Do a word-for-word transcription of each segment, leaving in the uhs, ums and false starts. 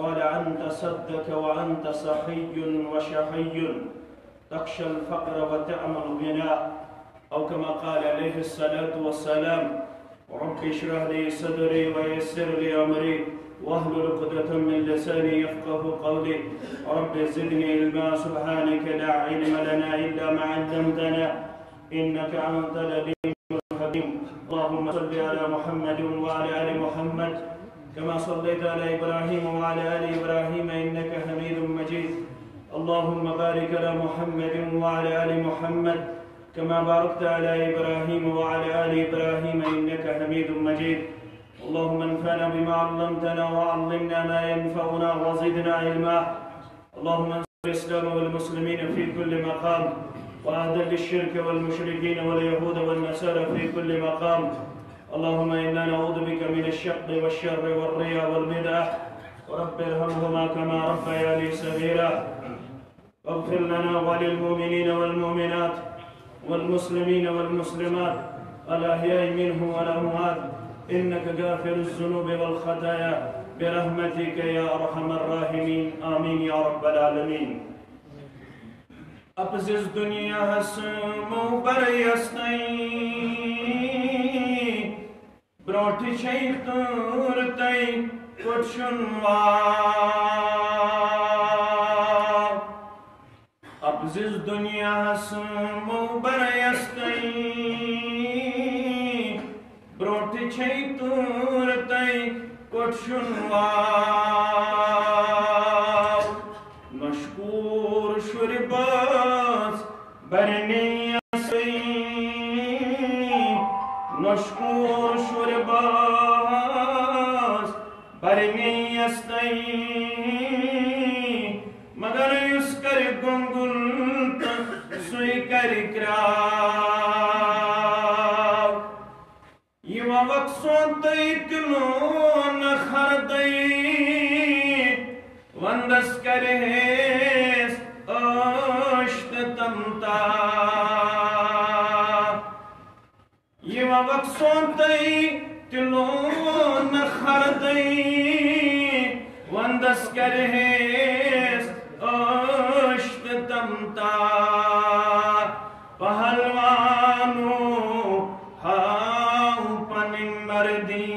قال: أنت صدك وأنت صحي وشحي، تخشى الفقر وتأمل الغنى، أو كما قال عليه الصلاة والسلام. رب اشرح لي صدري ويسر لي أمري واحلل عقدة من لساني يفقه قولي. رب زدني علما. سبحانك لا علم لنا إلا ما علمتنا إنك أنت العليم الحكيم. اللهم صل على محمد وعلى آل محمد كما صليت على إبراهيم وعلى آل إبراهيم إنك حميد مجيد. اللهم بارك على محمد وعلى آل محمد كما باركت على إبراهيم وعلى آل إبراهيم إنك حميد مجيد. اللهم انفعنا بما علمتنا وعلمنا ما ينفعنا وزدنا علما. اللهم انصر الإسلام والمسلمين في كل مقام، وأذل الشرك والمشركين واليهود والنصارى في كل مقام. اللهم إنا نعوذ بك من الشق والشر والرياء والبدع. رب ارحمهما كما ربياني صغيرا. واغفر لنا وللمؤمنين والمؤمنات والمسلمين والمسلمات الأحياء منهم والأموات إنك غافر الذنوب والخطايا برحمتك يا أرحم الراحمين. آمين يا رب العالمين. اپزِس دُنیاہَس مُبرَیَس تئی، برونٛٹھ چھے تۭر تئی کوٚٹھۍ شۄنٛگ وار۔ اپزِس دُنیاہَس مُبرَیَس تئی، برونٛٹھ چھے تۭر تئی کوٚٹھۍ شۄنٛگ وار۔ نۄشہِ کوٗر شُرۍ بٲژ بَرنی یَس تئی، نۄشہِ کوٗر شُرۍ بٲژ بَرنی یَس تئی، مگر یُس کَرِ گۄنٛگُل تہٕ سُے کَرِ کرٛاو۔ یہِ وَوَکھ سونٛتَے تہِ لون نہٕ خردَے، وَندَس کَرِہیس عٲش تہٕ تَمتا۔ یہِ وَوَکھ سونٛتَے تہِ لون نہٕ خردَے، وَندَس کَرِہیس عٲش تہٕ تَمتا۔ پہلوانو ہاو پنٕنۍ مردی،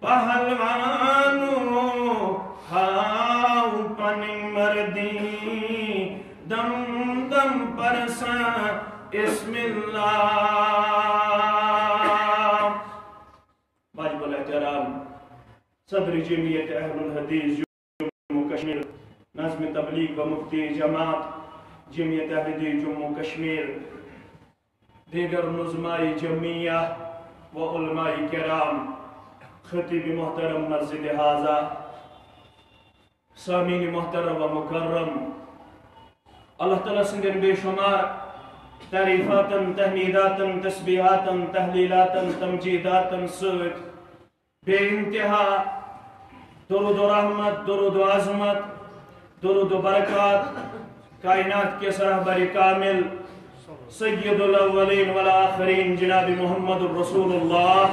پہلوانو ہاو پنٕنۍ مردی، دم دم پرسان اسم اللہ۔ واجب الاحترام صدر جمعیت اہل الحدیث جموں کشمیر، ناظم تبلیغ و مفتی جماعت جمعیت اہل حدیث جموں کشمیر، دیگر نظماء جمعیہ و علماء کرام، خطیب محترم مسجد ہذا، سامعین محترم و مکرم، اللہ تعالیٰ سٕنٛدٮ۪ن بے شمار تعریفاتن، تحمیداتن، تسبیحاتن، تحلیلاتن، تمجیداتن سۭتۍ بے انتہا درود و رحمت، درود و عظمت، درود و برکات کائنات کِس رہبر کامل سید الاولین والآخرین جناب محمد رسول اللہ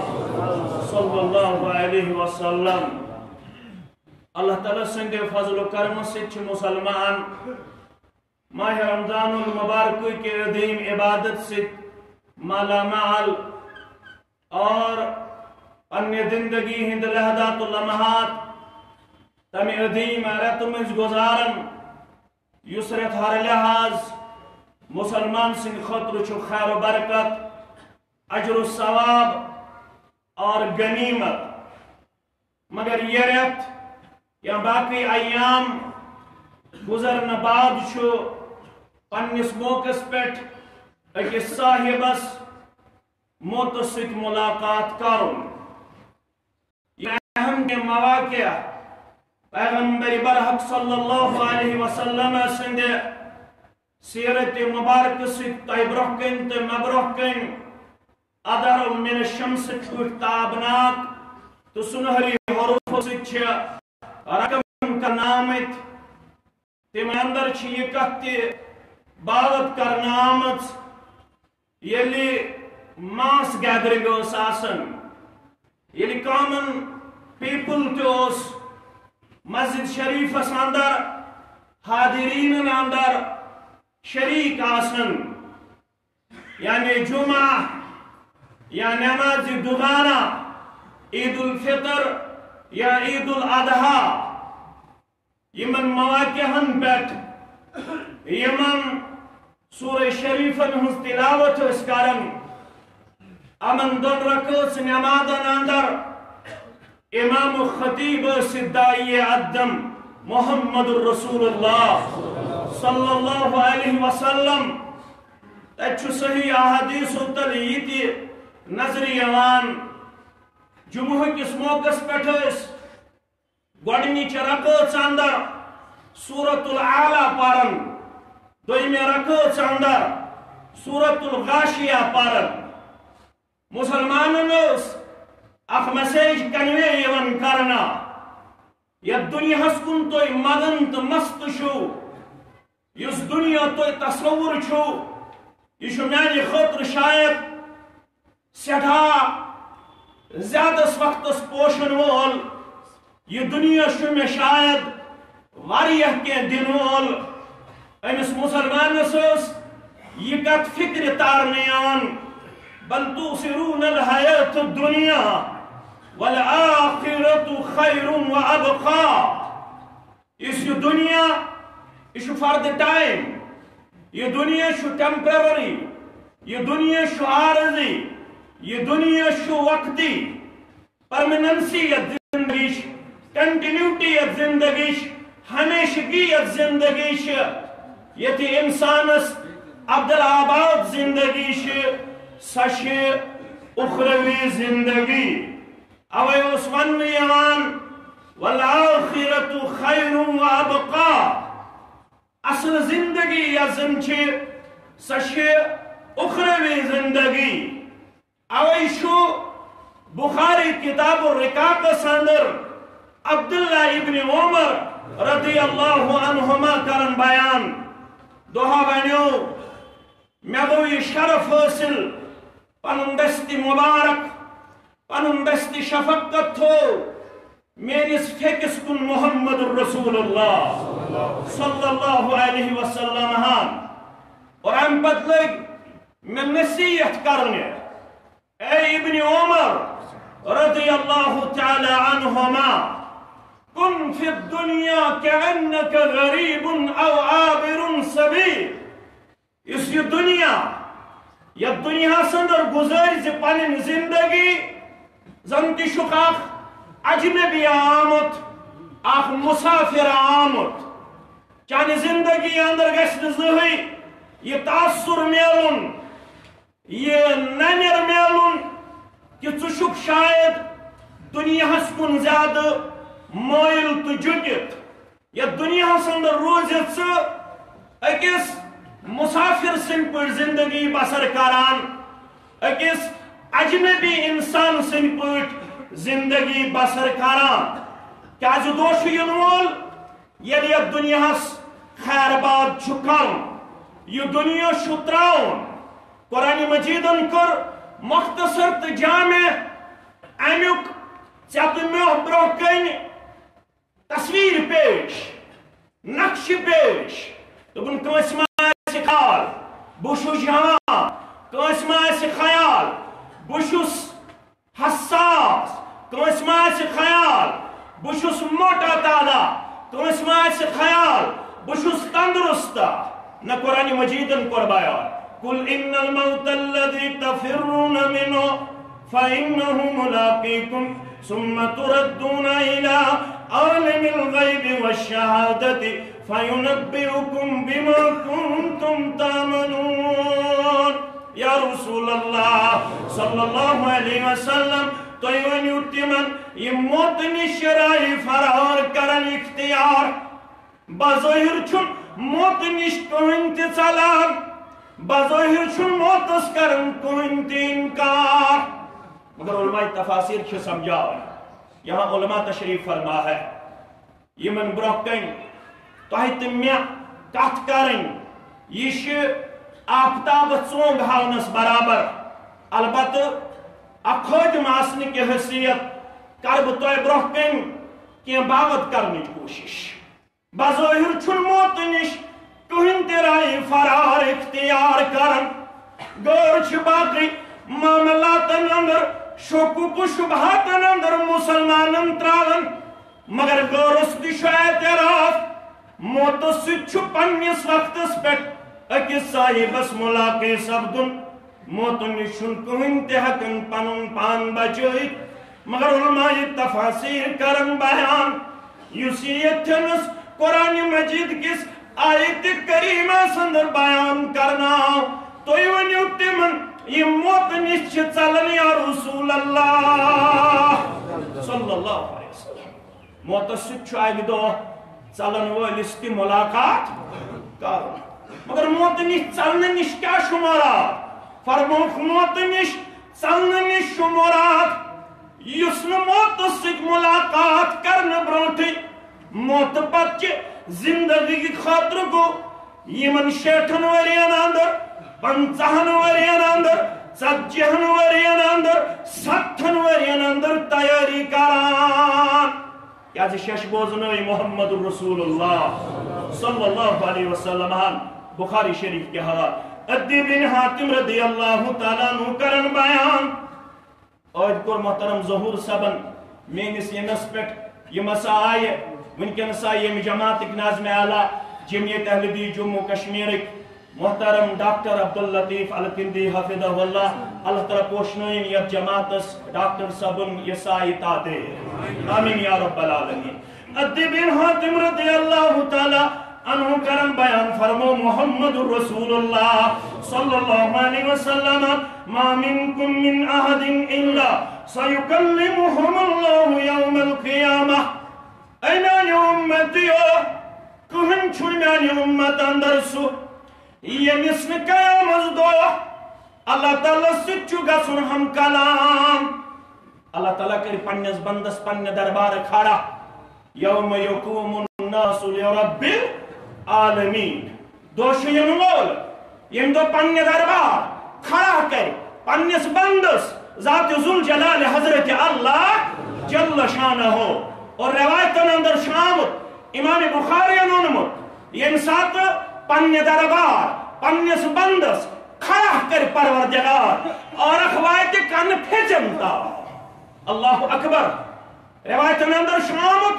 صلی اللہ علیہ وسلم۔ اللہ تعالیٰ سٕنٛدِ فضل و کرمہٕ سۭتۍ چھِ مسلمان ماہ رمضان المبارک کہِ عظیم عبادت سۭتۍ مالا مال اور پننہِ زندگی ہٕنٛدۍ لحظات و لمحات تمہِ عظیم رٮ۪تہٕ مٔنٛزۍ گُزاران، یُس رٮ۪تھ ہر لحاظ مسلمان سٕنٛدِ خٲطرٕ چھُ خیر و برکت، اجر و ثواب اور غنیمت۔ مگر یہِ رٮ۪تھ یا باقٕے ایام گُزرنہٕ بعد چھُ پننِس موقعس پٮ۪ٹھ أکِس صاحبس موتس سۭتۍ ملاقات کرُن۔ یہِ اہم کینٛہہ مواقع پیغمبر برحق صلی اللہ علیہ وسلم سٕنٛدِ سیرت مبارکہٕ سۭتۍ تۄہہِ برونٛہہ کنہِ تہٕ مےٚ برونٛہہ کنہِ اظہر من الشمس پٲٹھۍ تابناک تہٕ سُنہری حروفو سۭتۍ چھِ رقم کرنہٕ آمٕتۍ۔ تِمن اندر چھِ یہِ کتھ تہِ باوت کرنہٕ آمٕژ، ییٚلہِ mass gathering ٲس آسان، ییٚلہِ common people تہِ اوس مسجد شریفس اندر حاضرینن اندر شریک آسن، یعنی جمعہ یا نماز دُگانہ، عید الفطر یا عید الاضحیٰ، یمن مواقعن پٮ۪ٹھ یمن سورہ شریفن ہٕنٛز تلاوت ٲسۍ کران، یمن دۄن رکٲژ نمازن اندر امام و خطیب ٲسۍ داعی عدم محمد رسول اللہ صلی اللہ علیہ وسلم۔ تتہِ چھُ صحیح احادیثو تل یہِ تہِ نظرِ یوان، جمعہ کِس موقعس پٮ۪ٹھ ٲسۍ گۄڈنِچ رکٲژ اندر سورۃ الاعلیٰ پران، دوٚیمہِ رکٲژ اندر سورۃ الغاشیہ پران۔ مسلمانن ٲس اکھ message convey یِوان کرنہٕ، یتھ دُنیاہس کُن تُہۍ مگن تہٕ مست چھِو، یُس دُنیا تُہۍ تصور چھِو، یہِ چھُ میانہِ خٲطرٕ شاید سٮ۪ٹھاہ زیادس وقتس پوشن وول۔ یہِ دُنیا چھُ مےٚ شاید واریاہ کینٛہہ دِنہٕ وول۔ أمِس مسلمانس ٲس یہِ کتھ فکرِ تارنہٕ یِوان، بل تؤثرون الحیات الدنیا والآخرة خیر وابقیٰ۔ یُس یہِ دُنیا، یہِ چھُ for the time، یہِ دُنیا چھُ temporary، یہِ دُنیا چھُ عارضی، یہِ دُنیا چھُ وقتی۔ Permanency یتھ زندگی چھِ، continuity یتھ زندگی چھِ، ہمیشگی یتھ زندگی چھِ، یتھ انسانس ابدالآباد زندگی چھِ، سۄ چھِ اخروی زندگی۔ اوے اوس وننہٕ یِوان، والآخرة خیر وابقیٰ۔ اصل زندگی یۄس زن چھِ، سۄ چھِ اخروی زندگی۔ اوے چھُ بخاری کتاب الرقاقس اندر عبداللہ ابن عمر رضی اللہ عنہما کران بیان، دوہا ونیو، مےٚ گوٚو یہِ شرف حٲصِل، پنُن دستِ مبارک، پنُن دستِ شفقت تھوو میٲنِس پھیٚکِس کُن محمد رسول اللہ صلی اللہ علیہ وسلم ہن۔ اور امہِ پتہٕ لٔگۍ مےٚ نصیحت کرنہِ، اے ابن عمر رضی اللہ تعالی عنہما، کن فی الدنیا کأنک غریب او عابر سبیل۔ یُس یہِ دُنیا، یتھ دُنیاہس اندر گُزٲرۍ زِ پنٕنۍ زندگی، زن تہِ چھُکھ اکھ اجنبی آمُت، اکھ مسافر آمُت۔ چانہِ زندگی اندر گژھِ نہٕ زٕہٕے یہِ تاثر میلُن، یہِ ننیر میلُن کہِ ژٕ چھُکھ شاید دُنیاہس کُن زیادٕ مٲیِل تہٕ جُٹِتھ۔ یتھ دُنیاہس اندر روٗزِتھ ژٕ أکِس مسافر سٕنٛدۍ پٲٹھۍ زندگی بسر کران، أکِس اجنبی انسان سٕنٛدۍ پٲٹھۍ زندگی بسر کران۔ کیازِ دۄہ چھُ یِنہٕ وول، ییٚلہِ یتھ دُنیاہس خیر باد چھُ کرُن، یہِ دُنیا چھُ ترٛاوُن۔ قرآن مجیدن کٔر مختصر تہٕ جامع امیُک ژےٚ تہٕ مےٚ برونٛہہ کنہِ تصویر پیش، نقشہِ پیش۔ دوٚپُن، کٲنٛسہِ ما آسہِ خیال بہٕ چھُس جوان، کٲنٛسہِ ما آسہِ خیال بہٕ چھُس حساس، کٲنٛسہِ ما آسہِ خیال بہٕ چھُس موٹا تازہ، کٲنٛسہِ ما آسہِ خیال بہٕ چھُس تندرست۔ نہ قرآن مجیدن کوٚر بیان، قل ان الموت الذي تفرون منه فإنه ملاقيكم ثم تردون إلى عالم الغيب والشهادة فينبئكم بما كنتم تعملون۔ یا رسول اللہ صلی اللہ علیہ وسلم، تُہۍ ؤنِو تِمن، یِم موت نِش چھِ راے فرار کران اختیار۔ بظٲہِر چھُنہٕ موتہٕ نِش کٕہٕنۍ تہِ ژلان، بظٲہِر چھُنہٕ موتس کران کٕہٕنۍ تہِ انکار۔ مگر علماء تفاسیر چھِ سمجھاوان، یہاں علماء تشریف فرما ہے، یِمن برونٛہہ کنہِ تۄہہِ تہٕ مےٚ کتھ کرٕنۍ، یہِ چھِ آفتابس ژونگ ہاونس برابر۔ البتہٕ اکھ خٲدِم آسنہٕ کہِ حیثیت کرٕ بہٕ تۄہہِ برونٛہہ کنہِ کینٛہہ باوت کرنٕچ کوٗشِش۔ بظٲہِر چھُنہٕ موتہٕ نِش کٕہٕنۍ تہِ راے فرار اختیار کران۔ غٲر چھِ باقٕے معاملاتن اندر، شکوک و شبہاتن اندر مسلمانن تراوان، مگر غٲرس تہِ چھُ اعتراف۔ موتس سۭتۍ چھُ پننِس وقتس پٮ۪ٹھ أکِس صاحبس ملاقات سپدُن۔ موتہٕ نِش چھُنہٕ کٕہٕنۍ تہِ ہٮ۪کان پنُن پان بچٲوِتھ، مگر علماء تفاسیر کرن بیان، یُس یہِ ییٚتھٮ۪نس قرآن مجید کِس آیت کریمس اندر بیان کرنہٕ آو۔ تُہۍ ؤنِو تِمن، یہِ موتہٕ نِش چھِ ژلان یا رسول اللہ صلی اللہ علیہ وسلم۔ موتس سۭتۍ چھُ اکہِ دۄہ ژلن وٲلِس تہِ ملاقات کرُن۔ مگر موتہٕ نِش ژلنہٕ نِش کیٛاہ چھُ مراد؟ فرمووُکھ، موتہٕ نِش ژلنہٕ نِش چھُ مراد، یُس نہٕ موتس سۭتۍ ملاقات کرنہٕ برونٹھٕے موتہٕ پتہٕ چہِ زندگی خٲطرٕ گوٚو یِمن شیٹھن ؤرین اندر، پنژاہن ؤرین اندر، ژتجیہن ؤرین اندر، ستتھن ؤرین اندر تیٲری کران۔ کیازِ شش بوزنٲے محمد رسول اللہ صلی اللہ علیہ وسلم ہن بخاری شریف کے حوالہ۔ عدی بن حاتم رضی اللہ تعالیٰ عنہ کرن بیان۔ عٲدۍ کوٚر محترم ظہور صٲبن میٲنِس ییٚمِس پٮ۪ٹھ یِم ہسا آیہِ، وٕنکیٚنس آیہِ ییٚمہِ جماعتٕکۍ ناظم اعلیٰ جمعیت اہل حدیث جموں کشمیرٕکۍ محترم ڈاکٹر عبداللطیف الکندی حفظہ اللہ، اللہ تعالیٰ پوشنٲیِن یتھ جماعتس ڈاکٹر صٲبُن یہِ سایہِ تادے۔ آمین یا رب العالمین۔ عدی بن حاتم رضی اللہ تعالیٰ عنہ کرن بیان، فرمو محمد رسول اللہ صلی اللہ علیہ وسلم، ما منکم من احد الا سیکلمہم اللہ یوم القیامہ۔ اے میانہِ امتیو، کٕہٕنۍ چھُنہٕ میانہِ امت اندر سُہ، ییٚمِس نہٕ قیامت دۄہ اللہ تعالیٰ سۭتۍ چھُ گژھُن ہم کلام۔ اللہ تعالیٰ کرِ پننِس بندس پننہِ دربارٕ کھڑا۔ یوم یقوم الناس لرب العالمین۔ دۄہ چھُ یِنہٕ وول، ییٚمہِ دۄہ پننہِ دربار کھڑا کرِ پننِس بندس ذات ذوالجلال حضرت اللہ جل شانہ۔ اور روایتن اندر چھُ آمُت، امام بخاری یَن اوٚنمُت، ییٚمہِ ساتہٕ پننہِ دربار پننِس بندس کھڑا کرِ پروردگار، عورکھ واتہِ کنہٕ پھیٚژن تام۔ اللہ اکبر۔ روایتن اندر چھُ آمُت،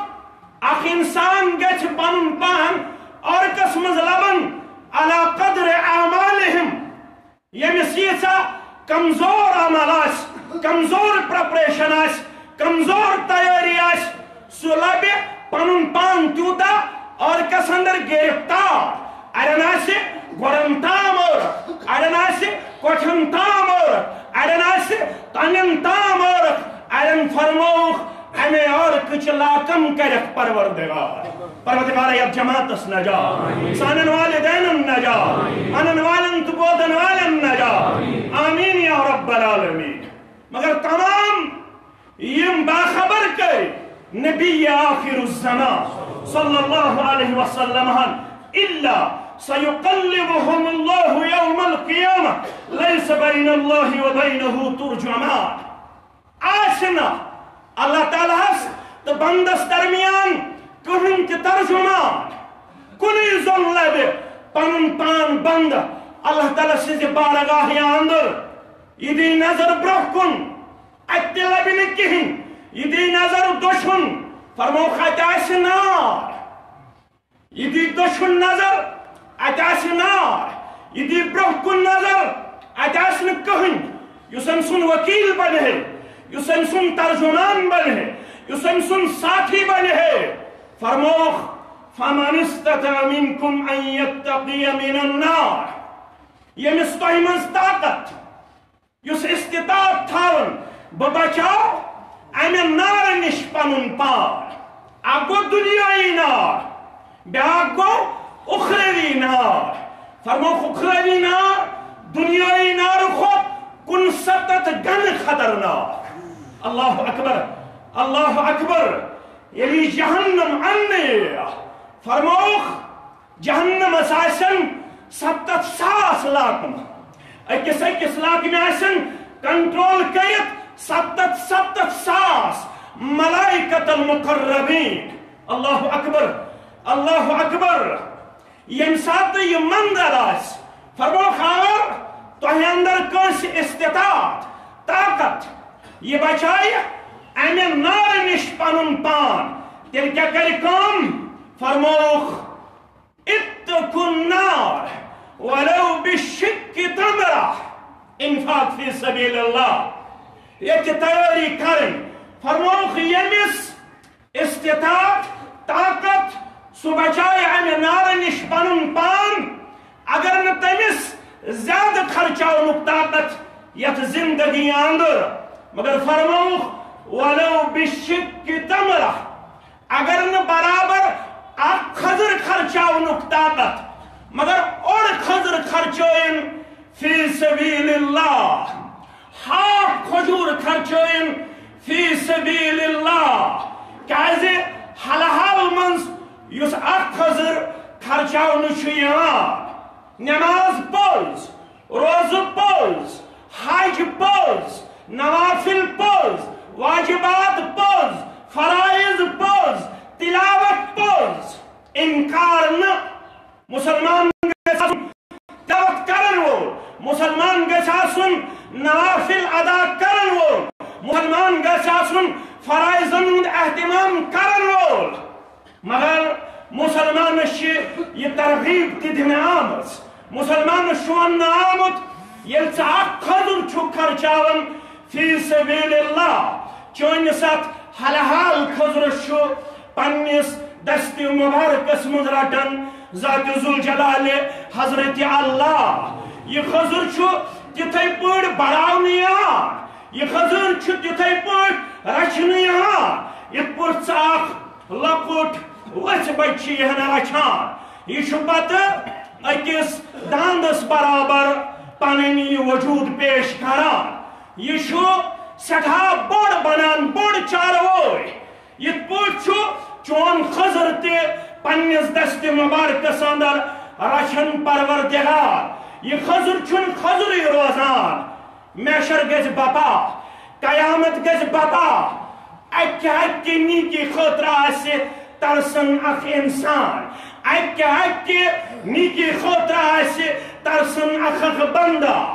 اکھ انسان گژھِ پنُن پان عورکس منٛز لبن علی قدر اعمالہم۔ ییٚمِس ییٖژاہ کمزور عمل آسہِ، کمزور پریپریشن آسہِ، کمزور تیٲری آسہِ، سُہ لبہِ پنُن پان تیوٗتاہ عورکس اندر گرفتار۔ اڑٮ۪ن آسہِ گۄڈن تام عورت، اڑٮ۪ن آسہِ کۄٹھٮ۪ن تام عورت، اڑٮ۪ن آسہِ تنگن تام عورت۔ اڑٮ۪ن فرمووُکھ، امے عورتٕچ لاکم کرکھ پروردگار۔ پروردگار، یتھ جماعتس نجات، سانٮ۪ن والدینن نجات، انن والٮ۪ن تہٕ بوزن والٮ۪ن نجات۔ آمین یا رب العالمین۔ مگر تمام یِم باخبر کٔرۍ نبی آخر الزمان صلی اللہ علیہ وسلم ہن، الا سیقلبہم اللہ یوم القیامہ، لیس بین اللہ و بینہ ترجمان۔ آسہِ نہٕ اللہ تعالیٰ ہس تہٕ بندس درمیان کٕہٕنۍ تہِ ترجمان۔ کُنُے زوٚن لبہِ پنُن پان بند اللہ تعالیٰ سٕنزِ بارگاہہِ اندر۔ یہِ دی نظر برونہہ کُن، اتہِ تہِ لبہِ نہٕ کِہینۍ۔ یہِ دی نظر دٔچھُن، فرمووُکھ، اتہِ آسہِ نار۔ یہِ دی دٔچھُن نظر، اتہِ آسہِ نار۔ یہِ دی برونہہ کُن نظر، اتہِ آسہِ نہٕ کٕہٕنۍ یُس أمۍ سُنٛد وکیل بنہِ ہے، یُس أمۍ سُنٛد ترجمان بنہِ ہے، یُس أمۍ سُنٛد ساتھی بنہِ ہے۔ فرمووُکھ، فمن استطاع منکم ان یتقی من النار۔ ییٚمِس تۄہہِ منٛز طاقت، یُس استطاعت تھاوان، بہٕ بچاو امہِ نارٕ نِش پنُن پان۔ اکھ گوٚو دُنیٲیی نار، بیاکھ گوٚو اُخروی نار۔ فرمووُکھ، اُخروی نار دُنیٲیی نارٕ کھۄتہٕ کُنہٕ ستتھ گنہٕ خطرناک۔ اللہ اکبر، اللہ اکبر۔ ییٚلہِ یہِ جہنم اننہٕ یِیہِ، فرمووُکھ، جہنمس آسن ستتھ ساس لاکمہٕ۔ أکِس أکِس لاکمہِ آسن کنٹرول کٔرِتھ ستتھ، ستتھ ساس۔ ملائکۃ المقربین۔ اللہ اکبر، اللہ اکبر۔ ییٚمہِ ساتہٕ یہِ منظر آسہِ، فرمووُکھ، اگر تۄہہِ اندر کٲنٛسہِ استطاعت، طاقت، یہِ بچایہِ امہِ نارٕ نِش پنُن پان، تیٚلہِ کیٛاہ کرِ کٲم؟ فرمووُکھ، اتقوا النار ولو بشق تمرہ، انفاق فی سبیل اللہ۔ ییٚتہِ تیٲری کرٕنۍ، فرمووُکھ، ییٚمِس استطاعت، طاقت، سُہ بچایہِ امہِ نارٕ نِش پنُن پان، اگر نہٕ تٔمِس زیادٕ خرچاونُک طاقت یتھ زندگی اندر، مگر فرمووُکھ، ولو بشق تمرہ، اگر نہٕ برابر اکھ کھٔزٕر خرچاونُک طاقت، مگر اوٚڑ کھٔزٕر خرچٲیِن فی سبیل اللہ، ہاف کھجور خرچٲیِن فی سبیل اللہ۔ کیازِ حلحال منٛز یُس اکھ کھٔزٕر خرچاونہٕ چھُ یِوان، نماز پٔز، روزٕ پٔز، حج پٔز، نوافل پٔز، واجبات پٔز، فرائض پٔز، تلاوت پٔز، انکار نہٕ۔ مسلمان گژھِ آسُن تلاوت کرن وول، مسلمان گژھِ آسُن نوافل ادا کرن وول، مسلمان گژھِ آسُن فرائضن ہُنٛد اہتمام کرن وول۔ مگر مسلمانس چھِ یہِ ترغیب تہِ دِنہٕ آمٕژ، مسلمانس چھُ وننہٕ آمُت، ییٚلہِ ژٕ اکھ کھٔزٕر چھُکھ خرچاوان فی سبیل اللہ، چٲنِس اتھ حلحال کھٔزرس چھُ پننِس دستِ مبارکس منٛز رٹان ذات ذوالجلال حضرت اللہ۔ یہِ کھٔزٕر چھُ تِتھے پٲٹھۍ بڑاونہٕ یِوان، یہِ کھٔزٕر چھُ تِتھے پٲٹھۍ رچھنہٕ یِوان، یِتھ پٲٹھۍ ژٕ اکھ لۄکُٹ وژھِ بچہِ چھِ یہِ ہنا رچھان۔ یہِ چھُ پتہٕ أکِس داندس برابر پنٕنۍ یہِ وجود پیش کران۔ یہِ چھُ سٮ۪ٹھاہ بوٚڑ بنان، بوٚڑ چاروٲے۔ یِتھ پٲٹھۍ چھُ چون کھٔزٕر تہِ پننِس دستِ مبارکس اندر رچھن پروردگار۔ یہِ کھٔزٕر چھُنہٕ کھٔزٕرٕے روزان۔ محشر گژھِ بپا، قیامت گژھِ بپا۔ اکہِ اکہِ نیکی خٲطرٕ آسہِ ترسان اکھ انسان، اکہِ اکہِ نیکی خٲطرٕ آسہِ ترسان اکھ اکھ بندہ۔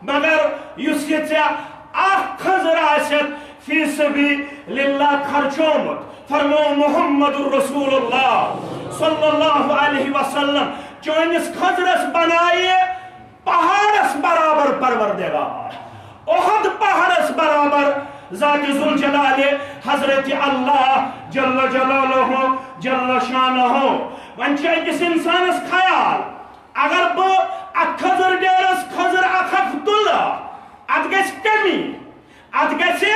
مگر یُس یہِ ژےٚ اکھ کھٔزٕر آسٮ۪تھ فی سبیل اللہ خرچومُت، فرمو محمد رسول اللہ صلی اللہ علیہ وسلم، چٲنِس کھٔزرس بنایہِ پہاڑس برابر پروردگار، احد پہاڑس برابر ذات ذوالجلال حضرت اللہ جل جلالہ جل شانہ۔ وۄنۍ چھُ أکِس انسانس خیال، اگر بہٕ اتھ کھٔزٕر ڈیرس کھٔزٕر اکھ اکھ تُلہٕ، اتھ گژھِ کمی، اتھ گژھِ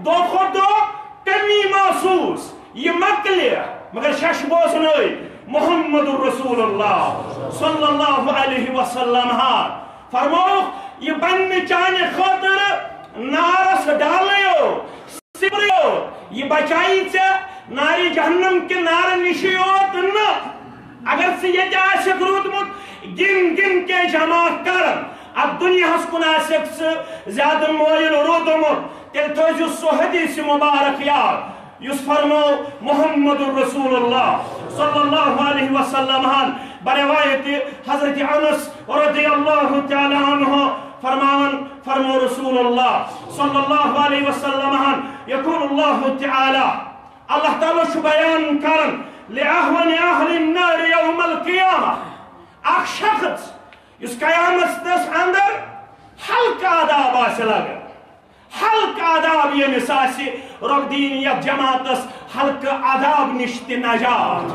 دۄہ کھۄتہٕ دۄہ کمی محسوس، یہِ مۄکلہِ، مگر شش بوزنٲے محمد رسول اللہ صلی اللہ علیہ وسلم ہا۔ فرمووُکھ، یہِ بنہِ چانہِ خٲطرٕ نارس ڈالٕے یوت، سِپرٕے یوت، یہِ بچایی ژےٚ نارِ جہنم کہِ نارٕ نِشی یوت نہٕ۔ اگر ژٕ ییٚتہِ آسکھ روٗدمُت گِن گِن کے جمع کران، اتھ دُنیاہس کُن آسکھ ژٕ زیادٕ مٲیِل روٗدمُت، تیٚلہِ تھٲوزِ سُہ حدیث مبارک یاد، یُس فرمو محمد رسول اللہ صلی اللہ علیہ وسلم ہن بروایت حضرت انس رضی اللہ تعالی عنہ فرمان، فرمو رسول اللہ صلی اللہ علیہ وسلم ہن، یقول اللہ تعالی، اللہ تعالیٰ چھُ بیان کران، لأهون أهل النار يوم القيامة، اکھ شخص یُس قیامت دس اندر ہلکہٕ عذاب آسہِ لگان، ہلکہٕ عذاب ییٚمِس آسہِ، رۄب دِیِن یتھ جماعتس ہلکہٕ عذاب نِش تہِ نجات۔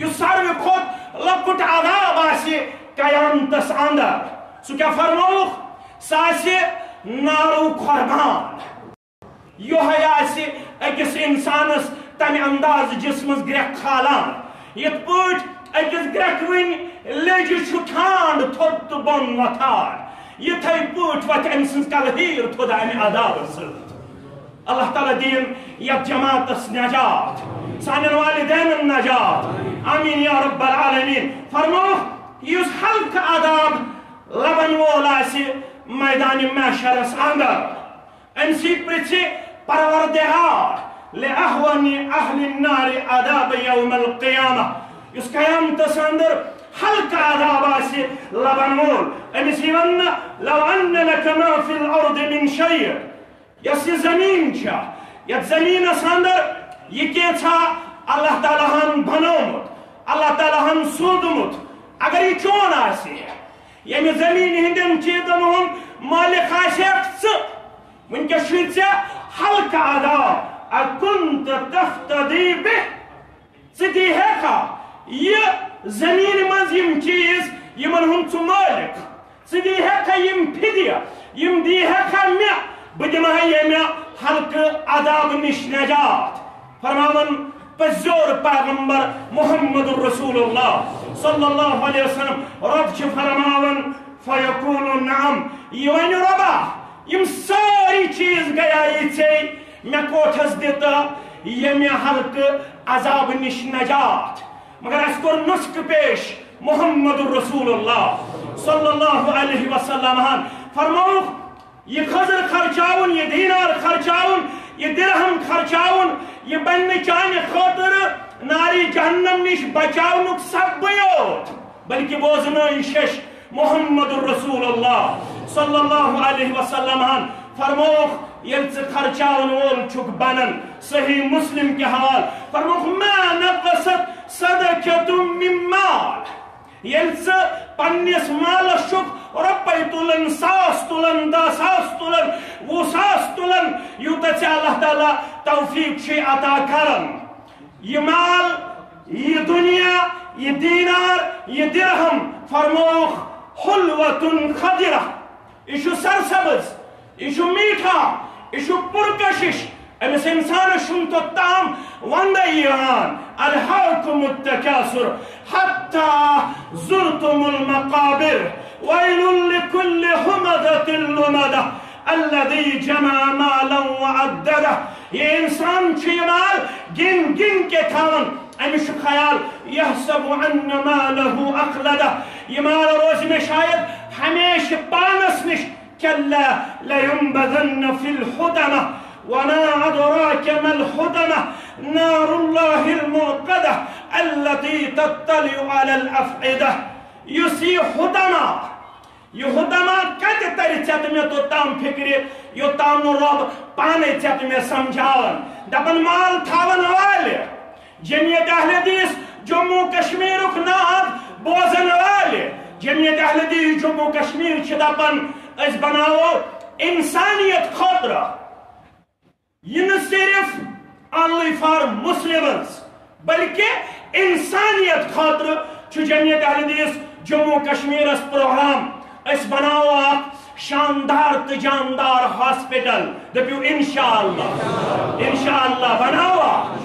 یُس ساروی کھۄتہٕ لۄکُٹ عذاب آسہِ قیامتس اندر، سُہ کیٛاہ فرمووُکھ؟ سُہ آسہِ نارو قربان۔ یۄہے آسہِ أکِس اِنسانَس تَمہِ اندازٕ جسمَس گرٛٮ۪کھ کھالان، یِتھ پٲٹھۍ أکِس گرٛٮ۪کوٕنۍ لیٚجہِ چھُ ٹھانٛڈ تھوٚد تہٕ بۄن وۄتھان، یِتھَے پٲٹھۍ وۄتھِ أمۍ سٕنٛز کلہٕ ہیٖر تھوٚد اَمہِ عذابہٕ سۭتۍ۔ اللہ تعالیٰ دِیِن یَتھ جماعتَس نجات، سانٮ۪ن والدینَن نجات۔ آمین یا رب العالمین۔ فرمووُکھ، یُس ہلکہٕ عذاب لبن وول آسہِ میدانِ محشرَس اندر، أمۍ سٕے پرژھِ پروردگار، لأهون أهل النار عذاب يوم القيامة۔ یُس قیامتس اندر ہلکہٕ عذاب آسہِ لبن وول، أمِس یی وننہٕ، لو أن لك ما في الأرض من شيء۔ یۄس یہِ زمین چھےٚ، یتھ زمینس اندر یہِ کینٛژھا اللہ تعالیٰ ہن بنومُت، اللہ تعالیٰ ہن سوٗزمُت، اگر یہِ چون آسہِ، ییٚمہِ زمینہِ ہٕنٛدٮ۪ن چیٖزن ہُنٛد مٲلِک آسہِ ژٕ، وٕنکیٚس چھُے ژےٚ ہلکہٕ عذاب۔ أكنت تفتدي به؟ ژٕ دِیہکھا یہِ زمینہِ منٛز یِم چیٖز، یِمن ہُنٛد ژٕ مٲلِک؟ ژٕ دِیہکھا یِم فدیہ؟ یِم دِیہکھا مےٚ؟ بہٕ دِمہٕ ہا ییٚمہِ ہلکہٕ عذاب نِش نجات۔ فرماوان پزیور پیغمبر محمد رسول اللہ صلی اللہ علیہ وسلم، رب چھُ فرماوان، فیقول نعم، یہِ ونہِ رۄبا، یِم سٲری چیٖز گٔیے ژےٚ، مےٚ کوٹھس دِتہٕ ییٚمہِ ہلکہٕ عذاب نِش نجات۔ مگر اَسہِ کوٚر نسخہٕ پیش محمد رسول اللہ صلی اللہ علیہ وسلم ہن۔ فرمووُکھ، یہِ خٔزٕر خرچاوُن، یہِ دینار خرچاوُن، یہِ درہم خرچاوُن، یہِ بنہِ چانہِ خٲطرٕ نارِ جہنم نِش بچاونُک سببٕے یوت، بلکہِ بوزنٲوِن شیٚش محمد رسول اللہ صلی اللہ علیہ وسلم ہن۔ فرمووُکھ، ییٚلہِ ژٕ خرچاون وول چھُکھ بنان، صحیح مسلم کہِ حوالہٕ، فرمووُکھ، ما نقصت صدقة من مال۔ ییٚلہِ ژٕ پننِس مالس چھُکھ رۄپے تُلان، ساس تُلان، دَہ ساس تُلان، وُہ ساس تُلان، یوٗتاہ ژےٚ اللہ تعالیٰ توفیق چھُے عطا کران۔ یہِ مال، یہِ دُنیا، یہِ دینار، یہِ درہم، فرمووُکھ، حلوة خضرة۔ یہِ چھُ سرسبز، یہِ چھُ میٖٹھا، یہِ چھُ پُرکشش۔ أمِس اِنسانَس چھُنہٕ توٚتام وَندَے یِوان۔ ألهاكم التكاثر حتى زرتم المقابر، ويل لكل همزة لمزة، الذي جمع مالا وعدده۔ یہِ اِنسان چھُ یہِ مال گِن گِن کے تھاوان۔ أمِس چھُ خیال، يحسب أن ماله أخلده، یہِ مال روزِ مےٚ شاید ہمیشہِ پانَس نِش۔ كلا لينبذن في الحطمة، وما أدراك ما الحطمة، نار الله الموقدة، التي تطلع على الأفئدة۔ یُس یہِ حطمہ، یہِ حطمہ کتہِ ترِ ژےٚ تہٕ مےٚ توٚتام فکرِ، یوٚتام نہٕ رۄب پانے ژےٚ تہٕ مےٚ سمجھاون؟ دپان مال تھاون والہِ، جمعیت اہل حدیث جموں کشمیرُک ناد بوزن والہِ، جمعیت اہل حدیث جموں کشمیر چھِ دپان، أسۍ بناوو انسانیت خٲطرٕ۔ یہِ نہٕ صرف only for Muslims، بلکہ انسانیت خٲطرٕ چھُ جمعیت اہل حدیث جموں کشمیرس پروگرام۔ أسۍ بناوو اکھ شاندار تہٕ جاندار ہاسپٹل۔ دٔپِو انشاءاللہ، انشاءاللہ بناوو اکھ۔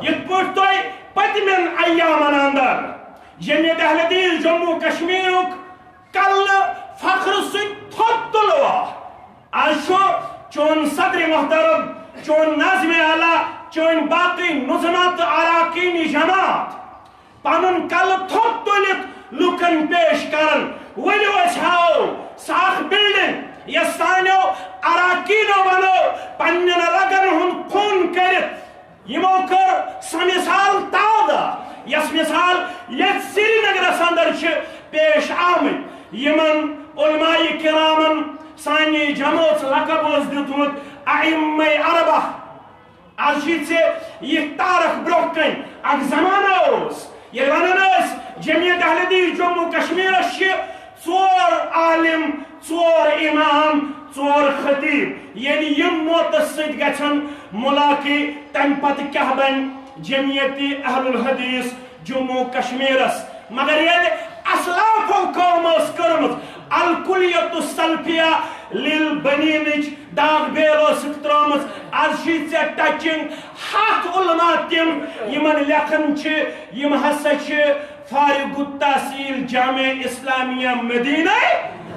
یِتھ پٲٹھۍ تۄہہِ پٔتمٮ۪ن ایامن اندر جمعیت اہل حدیث جموں کشمیرُک کلہٕ فخر سۭتۍ تھوٚد تُلوا۔ از چھُ چون صدر محترم، چون ناظم اعلیٰ، چون باقی نظماء تہٕ اراکین جماعت پنُن کلہٕ تھوٚد تُلِتھ لوٗکن پیش کران۔ ؤلِو أسۍ ہاوو سۄ اکھ بلڈنگ یۄس سانیو اراکینو بنٲو پننٮ۪ن رگن ہُنٛد خوٗن کٔرِتھ۔ یِمو کٔر سۄ مثال تازٕ، یۄس مثال ییٚتہِ سرینگرس اندر چھِ پیش آمٕتۍ۔ یِمن علماء کرامن سانہِ جمٲژ لقب اوس دیُتمُت ائمہ اربعہ۔ از چھِ ژےٚ یہِ تارکھ برونٛہہ کنہِ۔ اکھ زمانہ اوس، ییٚلہِ ونان ٲسۍ جمعیت اہل حدیث جموں کشمیرس چھِ ژور عالم، ژور امام، ژور خطیب، ییٚلہِ یِم موتس سۭتۍ گژھن ملاقی، تمہِ پتہٕ کیٛاہ بنہِ جمعیت اہل الحدیث جموں کشمیرس؟ مگر ییٚلہِ اسلافو کٲم ٲس کٔرمٕژ، الکلیت السلفیہ للبنینٕچ ڈاک بیل ٲسٕکھ ترٲومٕژ، از چھِ ژےٚ ٹچنگ ہتھ علماء تِم، یِمن لیکھان چھِ، یِم ہسا چھِ فارغ التحصیل جامعہ اسلامیہ مدینہ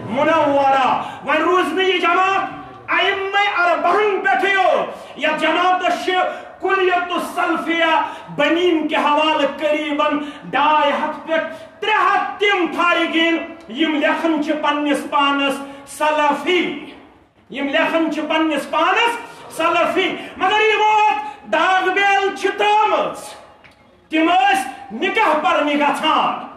منورہ۔ وۄنۍ روٗز نہٕ یہِ جماعت ائمہ اربعہن پٮ۪ٹھٕے یوت، یتھ جماعتس چھِ کلیت السلفیہ بنین کہِ حوالہٕ قریباً ڈاے ہتھ پٮ۪ٹھ ترٛےٚ ہتھ تِم فارغین، یِم لیکھان چھِ پننِس پانس سلفی۔ یِم لیکھان چھِ پننِس پانس سلفی، مگر یہِ ووت داغ بیل چھِ ترٲمٕژ۔ تِم ٲسۍ نکاح پرنہِ گژھان،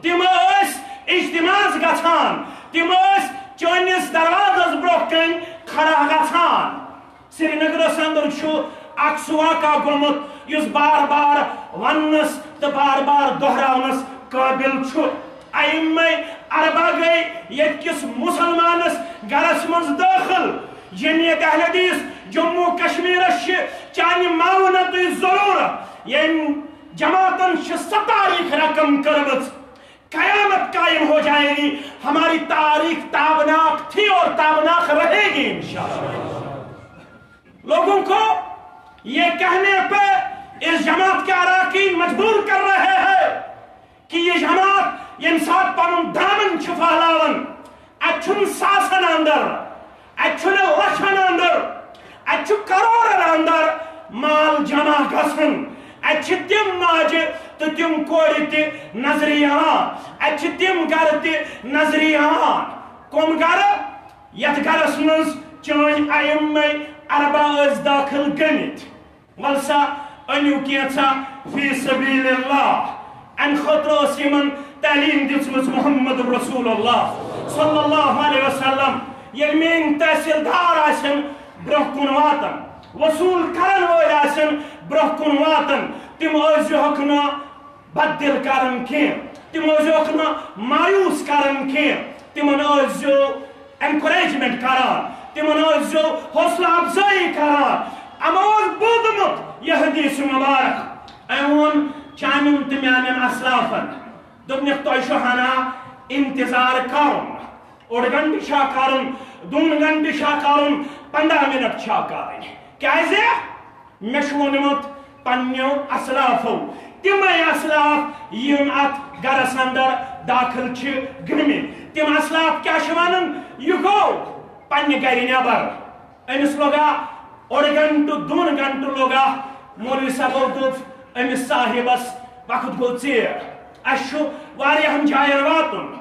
تِم ٲسۍ اجتماعس گژھان، تِم ٲسۍ چٲنِس دروازس برونٛہہ کنہِ کھڑا گژھان۔ سرینگرس اندر چھُ اکھ سُہ واقعہ گوٚمُت یُس بار بار وننس تہٕ بار بار دہراونس قٲبل چھُ۔ ائمہ اربعہ گٔے ییٚتہِ کِس مسلمانس گرس منٛز دٲخل۔ جمعیت اہل حدیث جموں کشمیرس چھِ چانہِ معاونتٕچ ضرورت۔ ییٚمۍ جماعتن چھِ سۄ تاریخ رقم کٔرمٕژ، قیامت قائم ہو جائے گی، ہماری تاریخ تابناک تھی اور تابناک رہے گی انشاءاللہ۔ لوگوں کو یہ کہنے پہ اس جماعت کے اراکین مجبور کر رہے ہیں کہ یہ جماعت ییٚمہِ ساتہٕ پنُن دامن چھِ پھہلاوان، اتہِ چھُنہٕ ساسن اندر، اتہِ چھُنہٕ لچھن اندر، اتہِ چھُ کرورن اندر مال جمع گژھان۔ اتہِ چھِ تِم ماجہِ تہٕ تِم کورِ تہِ نظرِ یِوان، اتہِ چھِ تِم گرٕ تہِ نظرِ یِوان۔ کم گرٕ؟ یتھ گرس منٛز چٲنۍ ائمہ اربعہ ٲسۍ دٲخل گٔمٕتۍ۔ ول سا، أنِو کینٛژھا فی سبیل اللہ۔ امہِ خٲطرٕ ٲس یِمن تعلیٖم دِژمٕژ محمد رسول اللہ صلی اللہ علیہ وسلم۔ ییٚلہِ میٲنۍ تحصیلدار آسن برونٛہہ کُن واتان، وصوٗل کرن وٲلۍ آسن برونٛہہ کُن واتان، تِم ٲسۍزِہوکھ نہٕ بددل کران کینٛہہ، تِم ٲسۍزِہوکھ نہٕ مایوس کران کینٛہہ، تِمن ٲسۍزیو encouragement کران، تِمن ٲسۍزیو حوصلہٕ افزٲیی کران۔ اما اوس بوٗزمُت یہِ حدیث مبارک، أمۍ ووٚن چانٮ۪ن تہٕ میانٮ۪ن اسلافن، دوٚپنکھ، تۄہہِ چھُ ہنا انتظار کرُن، اوٚڑ گنٹہٕ چھا کرُن، دۄن گنٹہٕ چھا کرُن، پنٛداہ منٹ چھا کرٕنۍ؟ کیازِ؟ مےٚ چھُ ووٚنمُت پننیو اسلافو، تِمے اسلاف یِم اتھ گرس اندر داخل چھِ گٔمٕتۍ۔ تِم اسلاف کیٛاہ چھِ ونان؟ یہِ گوٚو پننہِ گرِ نٮ۪بر۔ أمِس لوٚگا اوٚڑ گنٹہٕ، دۄن گنٹہٕ لوٚگا۔ مولوی صٲبو دوٚپ أمِس صاحبس، وقت گوٚو ژیر، اسہِ چھُ واریاہن جاین واتُن۔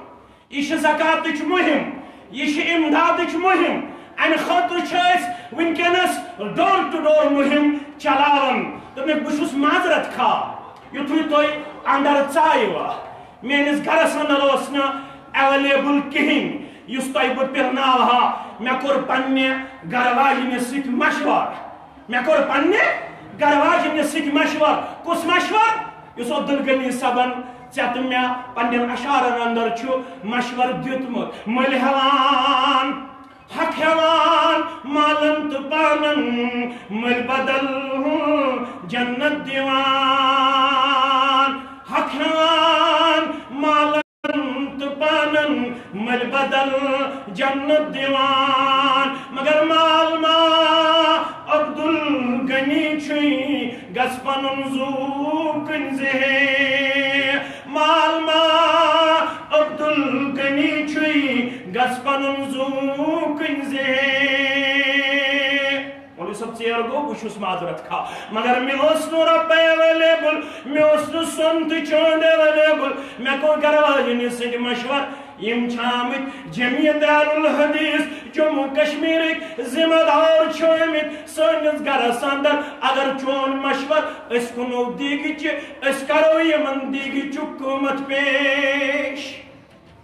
یہِ چھِ زکاتٕچ مُہِم، یہِ چھِ اِمدادٕچ مُہِم۔ اَمہِ خٲطرٕ چھِ أسۍ وٕنکیٚنَس door to door مُہِم چلاوان۔ دوٚپمَکھ، بہٕ چھُس معذرت خواہ، یُتھُے تُہۍ اندر ژایِوٕ، میٲنِس گرس اندر اوس نہٕ available کِہیٖنۍ یُس تۄہہِ بہٕ پِرناوہا۔ مےٚ کوٚر پننہِ گرٕ واجنہِ سۭتۍ مشورٕ۔ مےٚ کوٚر پننہِ گرٕ واجنہِ سۭتۍ مشورٕ۔ کُس مشورٕ؟ یُس عبدالغنی صٲبن ژےٚ تہٕ مےٚ پننٮ۪ن اشعارن اندر چھُ مشورٕ دیُتمُت۔ مٔلۍ ہٮ۪وان، حق ہٮ۪وان، مالن تہٕ پانن، مٔلۍ بدل جنت دِوان۔ حق ہٮ۪وان، مالن تہٕ پانن، مٔلۍ بدل جنت دِوان۔ مگر مال ما عبدالغنی چھُے، گژھ پنُن زُو کٕنۍ زِ ہے۔ مال ما عبدالغنی چھُے، گژھ پنُن زُو کٕنۍ زِ ہے۔ مولوی صٲب، ژیر گوٚو، بہٕ چھُس معذرت خواہ، مگر مےٚ اوس نہٕ رۄپے available، مےٚ اوس نہٕ سۄن تہٕ چاندِ available۔ مےٚ کوٚر گرٕ واجنہِ سۭتۍ مشورٕ، یِم چھِ آمٕتۍ جمعیت اہل الحدیث جموں کشمیرٕکۍ ذمہ دار چھِ آمٕتۍ سٲنِس گرس اندر۔ اگر چون مشورٕ، أسۍ کٕنو دیٖگچہِ، أسۍ کرو یِمن دیٖگچُک قۭمتھ پیش۔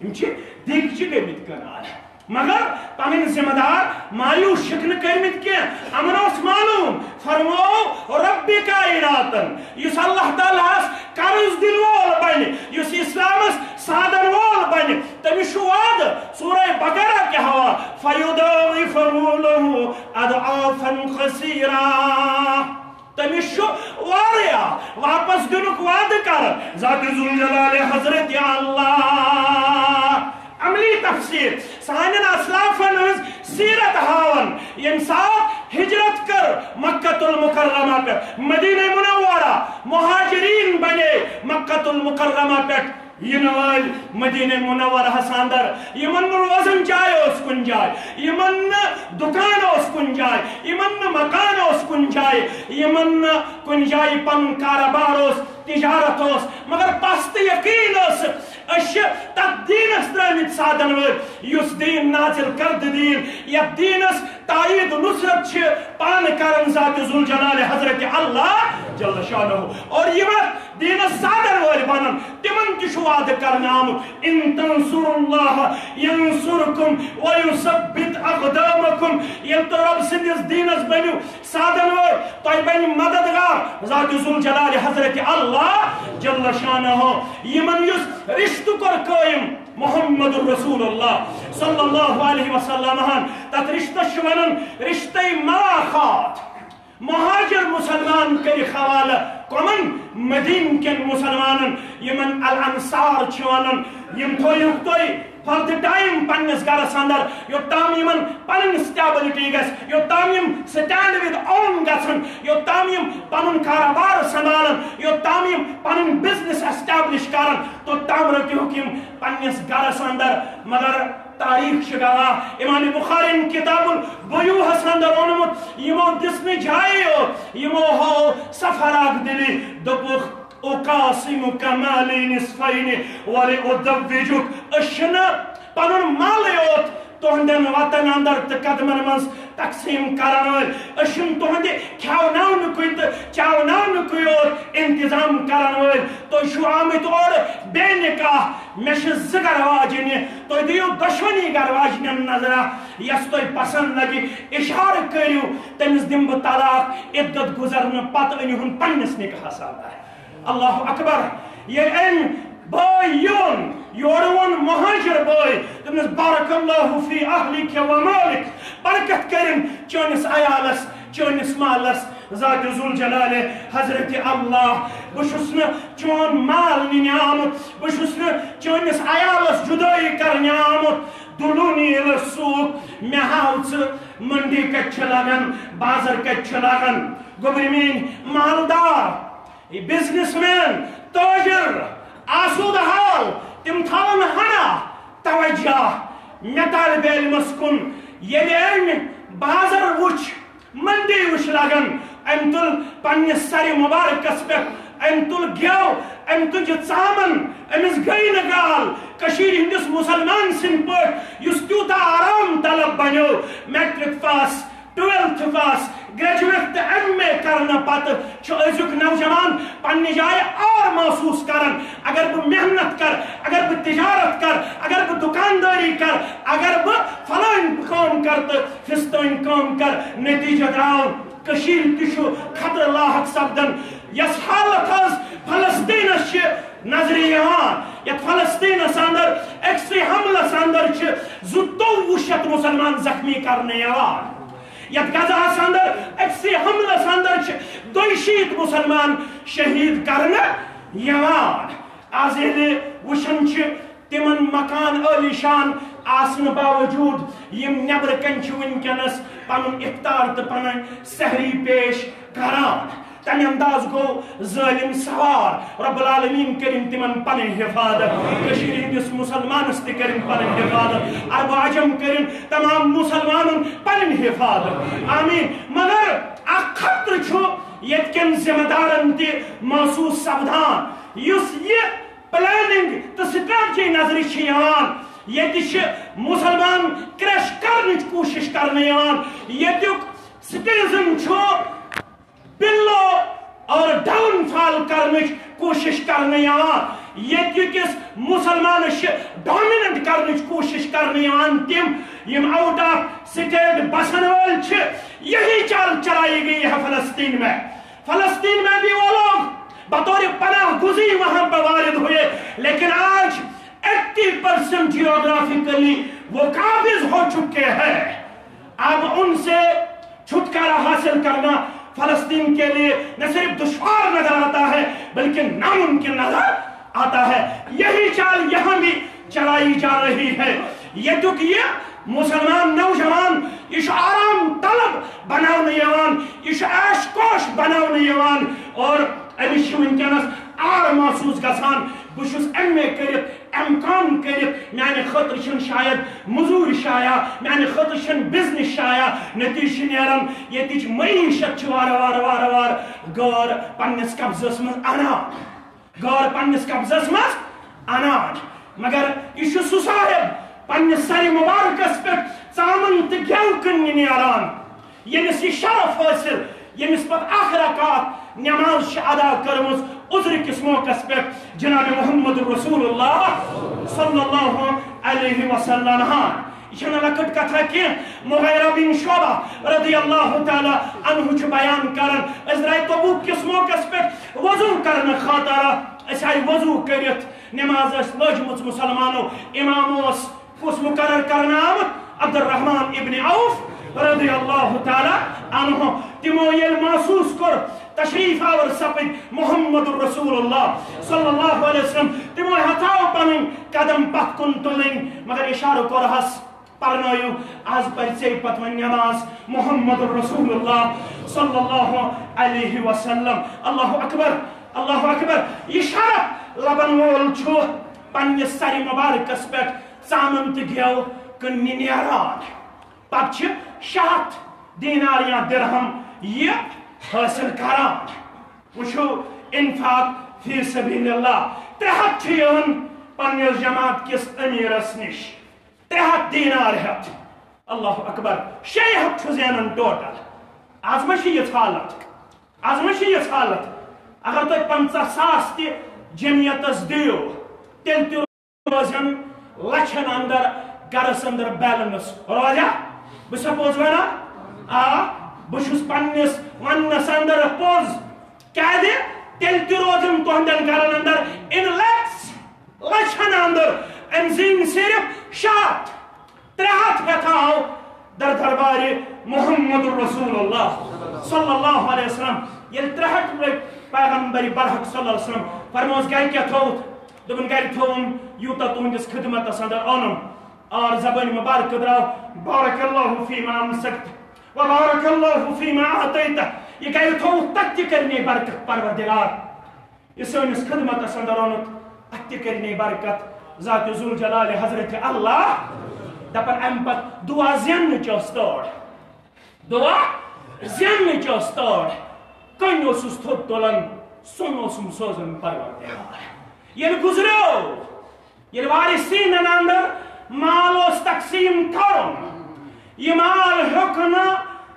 یِم چھِ دیٖگچہِ گٔمٕتۍ کٕنان، مگر پنٕنۍ ذمہ دار مایوس چھِکھ نہٕ کٔرمٕتۍ کینٛہہ۔ یِمن اوس معلوم، فرموو رب کائناتن، یُس اللہ تعالیٰ ہس قرض دِنہٕ وول بنہِ، یُس اسلامس سادن وول بنہِ، تٔمِس چھُ وعدٕ سورہ بقرہ کہِ حوالہٕ، فیضاعفہ لہ اضعافا کثیرہ۔ تٔمِس چھُ واریاہ واپس دِنُک وعدٕ کران ذات ذوالجلال حضرت اللہ۔ عملی تفسیر، سانٮ۪ن اسلافن ہٕنٛز سیرت ہاوان، ییٚمہِ ساتہٕ ہجرت کٔر مکہ المکرمہ پٮ۪ٹھ مدینہ منورہ، مہاجرین بنے مکہ المکرمہ پٮ۪ٹھ یِنہٕ وٲلۍ مدینہ منورہس اندر، یِمن نہٕ روزن جاے ٲس کُنہِ جایہِ، یِمن نہٕ دُکان اوس کُنہِ جایہِ، یِمن نہٕ مکان اوس کُنہِ جایہِ، یِمن نہٕ کُنہِ جایہِ پنُن کارٕبار اوس، تجارت اوس، مگر پستہٕ یقین ٲسٕکھ، أسۍ چھِ تتھ دیٖنس ترٲومٕتۍ سادن وٲلۍ، یُس دیٖن نہ حاصل کردٕ دیٖن، یتھ دیٖنس تائید نصرت چھِ پانہٕ کران ذات ذوالجلال حضرت اللہ جل شانہ۔ اور یِم اتھ دیٖنس سادن وٲلۍ بنن، تِمن تہِ چھُ وعدٕ کرنہٕ آمُت، "ان تنصروا اللہ ینصرکم ویثبت اقدامکم"، ییٚلہِ تُہۍ رۄب سٕنٛدِس دیٖنس بٔنِو سادن وٲلۍ، تۄہہِ بنہِ مددگار ذات ذوالجلال حضرت اللہ جل شانہ۔ یِمن یُس رشتہٕ کوٚر قٲیِم محمد رسول اللہ صلی اللہ علیہ وسلم ہن، تتھ رشتس چھِ ونان رشتہ مواخات۔ مہاجر مسلمان کٔرِکھ حوالہٕ کمن؟ مدینہ کٮ۪ن مسلمانن، یِمن الانصار چھِ ونان۔ یِم تھٲیِو تُہۍ for the time پننِس گرس اندر، یوٚتام یِمن پنٕنۍ stability گژھِ، یوٚتام یِم stand with own گژھن، یوٚتام یِم پنُن کاروبار سنبھالن، یوٚتام یِم پنٕنۍ business establish کرن، توٚتام رٔٹِہُکھ یِم پننِس گرس اندر۔ مگر تاریخ چھِ گواہ، امام بخارین کتاب البیوعس اندر اوٚنمُت، یِمو دِژ نہٕ جایہِ یوت، یِمو ہٲو سفر اکھ دِلی، دوٚپُکھ، "اقاسمک مالی نصفین ولازوجک"، أسۍ چھِنہٕ پنُن مالٕے یوت تُہنٛدٮ۪ن وطن اندر تہٕ قدمن منٛز تقسیم کرن وٲلۍ، أسۍ چھِنہٕ تُہنٛدِ کھیاوناونُکُے تہٕ چاوناونُکُے یوت انتظام کرن وٲلۍ، تُہۍ چھِو آمٕتۍ اورٕ بے نکاح، مےٚ چھِ زٕ گرٕ واجنہِ، تُہۍ دِیِو دۄشوٕنی گرٕ واجنٮ۪ن نظرہ، یۄس تۄہہِ پسند لگہِ، اشارٕ کٔرِو، تٔمِس دِمہٕ بہٕ طلاق، عدت گُزرنہٕ پتہٕ أنِہُن پننِس نکاحس اندر۔ اللہ اکبر۔ ییٚلہِ أمۍ بٲے یُن، یورٕ ووٚن مہاجر بٲے، دوٚپنَس، "بارک اللہ فی اہلک و مالک"، برکت کٔرِن چٲنِس عیالس، چٲنِس مالس۔ ذات ذوالجلال حضرت اللہ، بہٕ چھُس نہٕ چون مال نِنہِ آمُت، بہٕ چھُس نہٕ چٲنِس عیالس جُدٲیی کرنہِ آمُت۔ دلونی الی السوق، مےٚ ہاو ژٕ منڈی کتہِ چھِ لگان، بازر کتہِ چھِ لگان۔ گوٚبرِ میٲنۍ مالدار، بزنس مین، تاجر، آسودٕ حال، تِم تھاون ہنا توجہ مےٚ طالب علمس کُن۔ ییٚلہِ أمۍ بازر وُچھ، منڈی وُچھ لگان، أمۍ تُل پننِس سرِ مبارکس پٮ۪ٹھ، أمۍ تُل گٮ۪و، أمۍ تُجہِ ژامن، أمِس گٔے نہٕ گال۔ کٔشیٖرِ ہٕنٛدِس مُسلمان سٕنٛدۍ پٲٹھۍ یُس تیوٗتاہ آرام طلب بنیو، میٹرک پاس، ٹویلتھ پاس، گریجویٹ تہٕ ایم اے کرنہٕ پتہٕ چھُ أزیُک نوجوان پننہِ جایہِ آر محسوٗس کران۔ اگر بہٕ محنت کر، اگر بہٕ تجارت کر، اگر بہٕ دُکاندٲری کر، اگر بہٕ فلٲنۍ کٲم کر تہٕ فستٲنۍ کٲم کر، نتیجہ درٛاو کٔشیٖر تہِ چھُ خطرٕ لاحق سپدان۔ یۄس حالت حظ فلسطینس چھِ نظرِ یِوان، یتھ فلسطینس اندر أکسٕے حملس اندر چھِ زٕتووُہ شیٚتھ مسلمان زخمی کرنہٕ یِوان، یتھ غزہس اندر أکسٕے حملس اندر چھِ دۄیہِ شیٖتھ مسلمان شہید کرنہٕ یِوان۔ از ییٚلہِ وٕچھان چھِ تِمن مکان عٲلیشان آسنہٕ باوجود یِم نیبرٕ کنہِ چھِ وٕنکیٚنس پنُن افطار تہٕ پنٕنۍ سحری پیش کران، تمہِ انداز گوٚو ظٲلم سوار۔ رب العالمین کٔرِن تِمن پنٕنۍ حفاظت، کٔشیٖرِ ہٕنٛدِس مسلمانس تہِ کٔرِن پنٕنۍ حفاظت، عرب و عجم کٔرِن تمام مسلمانن پنٕنۍ حفاظت۔ آمین۔ مگر اکھ خطرٕ چھُ ییٚتہِ کٮ۪ن ذمہ دارن تہِ محسوٗس سپدان، یُس یہِ پلاننگ تہٕ سٹریٹجی نظرِ چھِ یِوان۔ ییٚتہِ چھِ مسلمان کریش کرنٕچ کوٗشش کرنہٕ یِوان۔ ییٚتیُک سٹیزن چھُ پلو اور ڈاؤن فال کرنٕچ کوٗشش کرنہٕ یِوان۔ ییٚتہِ کِس مسلمانس چھِ ڈومیننٹ کرنٕچ کوٗشش کرنہٕ یِوان تِم، یِم آؤٹ آف سٹیٹ بسن وٲلۍ چھِ۔ یہی چال چلائی گئی ہے فلسطین میں۔ فلسطین میں بھی وہ لوگ بطور پناہ گزین وہاں پہ وارد ہوئے، لیکن آج ایٹی پرسینٹ جیوگرافیکلی وہ قابض ہو چکے ہیں۔ اب ان سے چھٹکارا حاصل کرنا فلسطین کے لیے نہ صرف دشوار نظر آتا ہے، بلکہ ناممکن نظر آتا ہے۔ یہی چال یہاں بھی چلائی جا رہی ہے۔ ییٚتیُک یہِ مسلمان نوجوان، یہِ چھُ آرام طلب بناونہٕ یِوان، یہِ چھُ عیش کوش بناونہٕ یِوان، اور أمِس چھُ وٕنکیٚنس آر محسوٗس گژھان، بہٕ چھُس ایم اے کٔرِتھ، ایم کام کٔرِتھ، میانہِ خٲطرٕ چھُنہٕ شاید مٔزوٗرۍ شایع، میانہِ خٲطرٕ چھُنہٕ بزنس شایع۔ نتیجہٕ چھُ نیران، ییٚتِچ معیشت چھِ وارٕ وارٕ وارٕ وارٕ غٲر پننِس قبضس منٛز انان، غٲر پننِس قبضس منٛز انان۔ مگر یہِ چھُ سُہ صاحب، پننہِ سرِ مبارکس پٮ۪ٹھ ژامن تہٕ گٮ۪و کٕننہِ نیران، ییٚمِس یہِ شرف حٲصِل، ییٚمِس پتہٕ اکھ رکعت نماز چھِ ادا کٔرمٕژ عذرٕ کِس موقعس پٮ۪ٹھ جناب محمد رسول اللہ صلی اللہ علیہ وسلم۔ ہاں، یہِ چھَنہٕ لۄکٕٹ کتھا کینٛہہ۔ مغیرہ بن شعبہ رضی اللہ تعالیٰ عنہ چھُ بیان کران، أسۍ درٛاے تبوک کِس موقعس پٮ۪ٹھ وضو کرنہٕ خٲطرٕ، أسۍ آیہِ وضو کٔرِتھ، نماز ٲس لٔجمٕژ مسلمانو، امام اوس، کُس مقرر کرنہٕ آمُت؟ عبدالرحمن ابن عوف رضی اللہ تعالیٰ عنہ۔ تِمو ییٚلہِ محسوس کوٚر، تشریف آور سپٕدۍ محمد رسول اللہ صلی اللہ علیہ وسلم، تِمو ہیٚژاو پنٕنۍ قدم پتھ کُن تُلٕنۍ، مگر اشارٕ کوٚرہس، پرنٲیِو، از پرِ ژے پتہٕ وۄنۍ نماز محمد رسول اللہ صلی اللہ علیہ وسلم۔ اللہ اکبر، اللہ اکبر۔ یہِ شرف لبن وول چھُ پننِس سرِ مبارکس پٮ۪ٹھ ژامن تہٕ گٮ۪و کٕننہِ نیران۔ پتہٕ چھِ شےٚ ہتھ دینار یا درہم یہِ حٲصِل کران۔ وٕچھِو، انفاق فی سبیل اللہ۔ ترٛےٚ ہتھ چھِ یِوان پننِس جماعت کِس امیرس نِش، ترٛےٚ ہتھ دینار ہٮ۪تھ۔ اللہ اکبر۔ شےٚ ہتھ چھُ زینان ٹوٹل۔ از ما چھِ یِژھ حالت؟ از ما چھِ یِژھ حالت؟ اگر تُہۍ پنژاہ ساس تہِ جمعیتس دِیِو، تیٚلہِ تہِ روزن لچھن اندر گرس اندر بیلنس۔ روزیا؟ بہٕ چھُسا پوٚز ونان؟ آ، بہٕ چھُس پننِس وننس اندر پوٚز۔ کیازِ؟ تیٚلہِ تہِ روزن تُہنٛدٮ۪ن گرن اندر in lakhs، لچھن اندر، أمۍ زیٖنۍ صرف شےٚ ہتھ۔ ترٛےٚ ہتھ ہٮ۪تھ آو در دربارِ محمد رسول اللہ صلی اللہ علیہ وسلم۔ ییٚلہِ ترٛےٚ ہتھ رۄپیہِ پیغمبر برحق صلی اللہ علیہ وسلم فرموس، گرِ کیٛاہ تھوٚوُتھ؟ دوٚپُن، گرِ تھوٚوُم یوٗتاہ تُہنٛدِس خدمتس اندر اوٚنُم۔ آر زبٲنۍ مبارکہٕ درٛاو، بارک اللہ فیما امسکت و بارک اللہ فیما اعطیت۔ یہِ گرِ تھوٚوُتھ، تتھ تہِ کٔرۍ مےٚ برکت پروردگار۔ یہِ سٲنِس خدمتس اندر اوٚنُتھ، اتھ تہِ کٔرۍ مےٚ برکت۔ ذات ذوالجلال حضرت اللہ دپان، امہِ پتہٕ دعا زیننٕچ ٲس تٲڑ۔ دعا زیننٕچ ٲس تٲڑ۔ کٔنۍ اوسُس تھوٚد تُلان، سۄن اوسُم سوزان پروردگار۔ ییٚلہِ گُزریو، ییٚلہِ وارثینن اندر مال اوس تقسیٖم کرُن، یہِ مال ہیوٚک نہٕ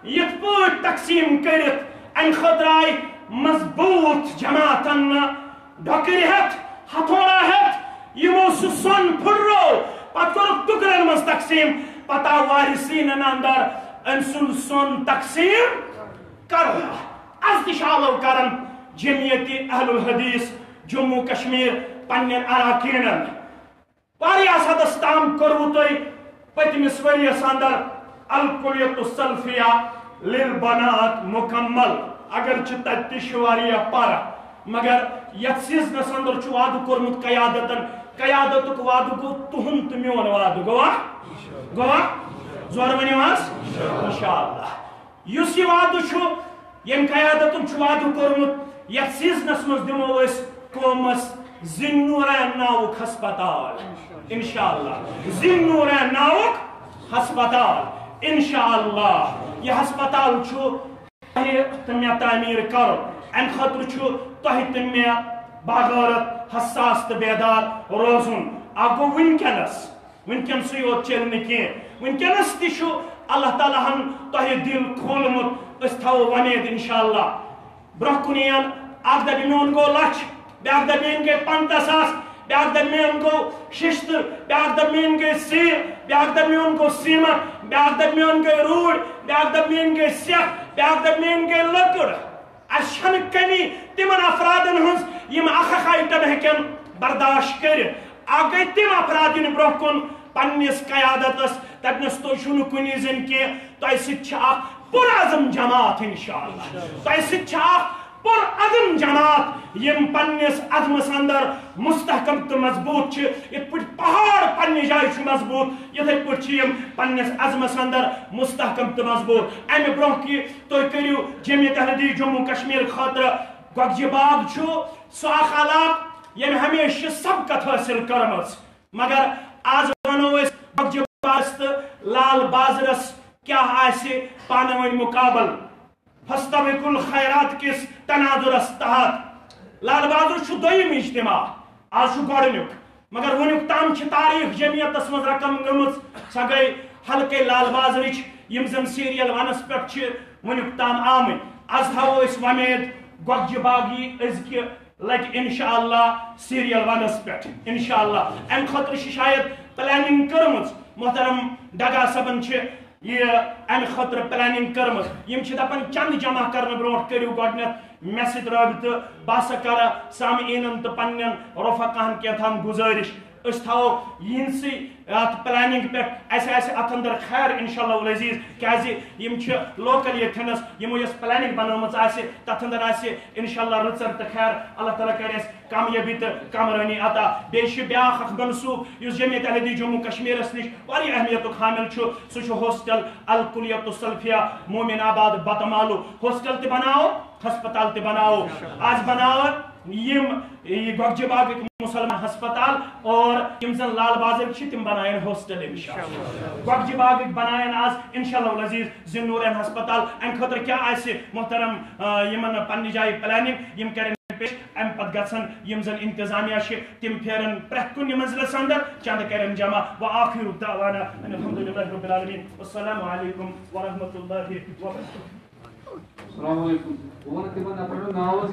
یِتھ پٲٹھۍ تقسیٖم کٔرِتھ، امہِ خٲطرٕ آیہِ مضبوٗط جماعتن ڈۄکٕرۍ ہٮ۪تھ، ہتھوڑا ہٮ۪تھ، یِمو سُہ سۄن پھُٹرو، پتہٕ کوٚرُکھ ٹُکرن منٛز تقسیٖم۔ پتہٕ آو وارثینن اندر أمۍ سُنٛد سۄن تقسیٖم کرنہٕ۔ از تہِ چھِ آلو کران جمعیت اہل الحدیث جموں کشمیر پننٮ۪ن اراکینن۔ واریاہ حدس تام کوٚروٕ تۄہہِ پٔتمِس ؤریَس اندر الکلیت السلفیہ للبنات مکمل۔ اگرچہ تتہِ تہِ چھِ واریاہ پرٕ، مگر یتھ سیزنس اندر چھُ وعدٕ کوٚرمُت قیادتن۔ قیادتُک وعدٕ گوٚو تُہُنٛد تہٕ میون وعدٕ۔ گوٚوا؟ گوٚوا؟ زورٕ ؤنِو حظ۔ انشاءاللہ۔ یُس یہِ وعدٕ چھُ، ییٚمہِ قیادتُن چھُ وعدٕ کوٚرمُت، یتھ سیزنس منٛز دِمو أسۍ قومس ذی نورین ناوُک ہسپتال۔ انشاءاللہ۔ ذی نورین ناوُک ہسپتال۔ انشاءاللہ۔ یہِ ہسپتال چھُ تۄہہِ تہٕ مےٚ تعمیٖر کرُن۔ امہِ خٲطرٕ چھُ تۄہہِ تہٕ مےٚ باغٲرت، حساس تہٕ بیدار روزُن۔ اکھ گوٚو وٕنکیٚنس، وٕنکیٚنسٕے یوت چلہِ نہٕ کینٛہہ۔ وٕنکیٚنس تہِ چھُ اللہ تعالیٰ ہن تۄہہِ دِل کھولمُت، أسۍ تھاوو وۄمید انشاءاللہ۔ برونٛہہ کُن یِن، اکھ دپہِ میون گوٚو لچھ، بیاکھ دپہِ میٲنۍ گٔے پنٛژاہ ساس، بیاکھ دپہِ میٲنۍ گوٚو ششتٕر، بیاکھ دپہِ میٲنۍ گٔے سیٖل، بیاکھ دپہِ میون گوٚو سیمٹ، بیاکھ دپہِ میٲنۍ گٔے روٗڑ، بیاکھ دپہِ میٲنۍ گٔے سیکھ، بیاکھ دپہِ میٲنۍ گٔے لٔکٕر۔ اسہِ چھنہٕ کمی تمن افرادن ہٕنٛز یم اکھ اکھ آیٹم ہیٚکن برداشت کٔرتھ۔ اکھ گٔے تم افراد یم برونٛہہ کُن پننس قیادتس، تتنس تُہۍ چھِو نہٕ کُنی زٔنۍ کینٛہہ، تۄہہِ سۭتۍ چھِ اکھ پُرعزم جماعت انشاءاللہ۔ تۄہہِ سۭتۍ چھِ اکھ پُرعزم جماعت یم پننس عزمس اندر مستحکم تہٕ مضبوط چھِ، یتھ پٲٹھۍ پہاڑ پننہِ جایہِ چھُ مضبوط، یتھے پٲٹھۍ چھِ یم پننس عزمس اندر مستحکم تہٕ مضبوط۔ امہِ برونٛہہ کہِ تُہۍ کٔرِو جمعیت اہل حدیث جموں کشمیر خٲطرٕ گۄگجہِ باغ چھُ سُہ اکھ علاقہٕ ییٚمۍ ہمیشہِ چھِ سبقت حٲصِل کٔرمٕژ۔ مگر آز ونو أسۍ گۄگجہِ باغس تہٕ لال بازرس کیٛاہ آسہِ پانہٕ ؤنۍ مقابل۔ فاستبقوا الخیرات کِس تناظرس تحت لال بازر چھُ دوٚیِم اجتماع، آز چھُ گۄڈٕنیُک۔ مگر وُنیُک تام چھِ تاریخ جمعیتس منٛز رقم گٔمٕژ، سۄ گٔے حلقے لال بازرٕچ، یِم زن سیریل ونس پٮ۪ٹھ چھِ وُنیُک تام آمٕتۍ۔ از تھاوو أسۍ وۄمید گۄگجہِ باغ یی أزکہِ لٹہِ انشاءاللہ سیریل ونس پٮ۪ٹھ انشاءاللہ۔ امہِ خٲطرٕ چھِ شاید پلاننگ کٔرمٕژ، محترم ڈگا صٲبن چھِ یہِ امہِ خٲطرٕ پلاننگ کٔرمٕژ۔ یِم چھِ دپان چندٕ جمع کرنہٕ برونٛٹھ کٔرِو گۄڈٕنٮ۪تھ مےٚ سۭتۍ رٲبطہٕ، بہٕ ہسا کرٕ سامعیٖنن تہٕ پننٮ۪ن رفقاہن کینٛژھن گُزٲرِش۔ أسۍ تھاوو یِہنٛدسٕے اتھ پلاننگ پٮ۪ٹھ، اسہِ آسہِ اتھ اندر خیر انشاءاللہ العزیز، کیازِ یِم چھِ لوکل ییٚتھٮ۪نس، یِمو یۄس پلاننگ بنٲومٕژ آسہِ تتھ اندر آسہِ انشاءاللہ رٕژر تہٕ خیر۔ اللہ تعالیٰ کرِ اسہِ کامیٲبی تہٕ کامرٲنی عطا۔ بیٚیہِ چھِ بیٛاکھ اکھ منصوٗبہٕ یُس جمعیت اہلِ حدیث جموں کشمیرس نِش واریاہ اہمیتُک حامل چھُ، سُہ چھُ ہاسٹل الکلیت السلفیہ مومن آباد بتمالو۔ ہاسٹل تہِ بناوو، ہسپتال تہِ بناوو۔ آز بناوو یِم، یہِ گۄگجہِ باغٕکۍ مُسلمان ہسپتال اور یِم زن لال بازرٕکۍ چھِ تِم بناون ہاسٹل انشاءاللہ۔ گۄگجہِ باغٕکۍ بناون آز انشاءاللہ العزیز ذی نورین ہسپتال۔ امہِ خٲطرٕ کیٛاہ آسہِ محترم، آ، یِمن پننہِ جایہِ پلاننگ، یِم کرن پیش۔ امہِ پتہٕ گژھن یِم زن انتظامیہ چھِ تِم پھیرن پرٛٮ۪تھ کُنہِ منزلس اندر، چندٕ کرن جمع۔ و آخر دعوانا ان الحمد للہ رب العالمین۔ والسلام علیکم ورحمۃ اللہ وبرکاتہ۔ السلام علیکم۔ بہٕ وَنہٕ تِمن نفرن ناو حظ۔